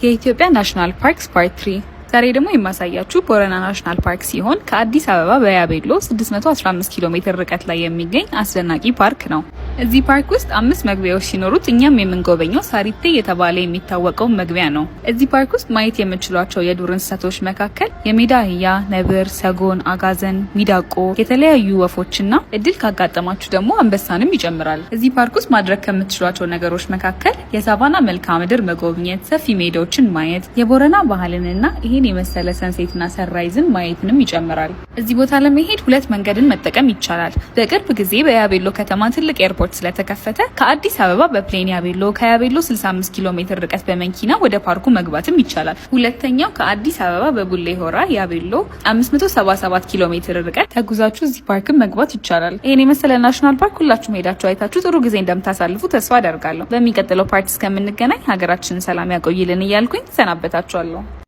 የኢትዮጵያ national parks part 3። ዛሬ ደግሞ የማሳያችሁ ቦረና National Park ሲሆን ከአዲስ አበባ በያቤሎ 615 ኪሎ ሜትር ርቀት ላይ የሚገኝ አስደናቂ ፓርክ ነው። እዚህ ፓርክ ውስጥ አምስት መግቢያዎች ሲኖሩት እኛም የምንጎበኘው ሳሪቴ የተባለ የሚታወቀው መግቢያ ነው። እዚህ ፓርክ ውስጥ ማየት የምትችሏቸው የዱር እንስሳቶች መካከል የሜዳ አህያ፣ ነብር፣ ሰጎን፣ አጋዘን፣ ሚዳቆ፣ የተለያዩ ወፎችና እድል ካጋጠማችሁ ደግሞ አንበሳንም ይጨምራል። እዚህ ፓርክ ውስጥ ማድረግ ከምትችሏቸው ነገሮች መካከል የሳቫና መልክዓ ምድር መጎብኘት፣ ሰፊ ሜዳዎችን ማየት፣ የቦረና ባህልንና ይህን የመሰለ sunset ና sunrise ን ማየትንም ይጨምራል። እዚህ ቦታ ለመሄድ ሁለት መንገድን መጠቀም ይቻላል። በቅርብ ጊዜ በያቤሎ ከተማ ትልቅ airport ስለተከፈተ ከአዲስ አበባ በ plane ያቤሎ፣ ከያቤሎ 65 ኪሎ ሜትር ርቀት በመኪና ወደ ፓርኩ መግባትም ይቻላል። ሁለተኛው ከአዲስ አበባ በቡሌ ሆራ ያቤሎ 577 ኪሎ ሜትር ርቀት ተጉዛችሁ እዚህ ፓርክን መግባት ይቻላል። ይህን የመሰለ national park ሁላችሁም ሄዳችሁ አይታችሁ ጥሩ ጊዜ እንደምታሳልፉ ተስፋ አደርጋለሁ። በሚቀጥለው part እስከምንገናኝ ሀገራችንን ሰላም ያቆይልን እያልኩኝ ሰናበታችኋለሁ።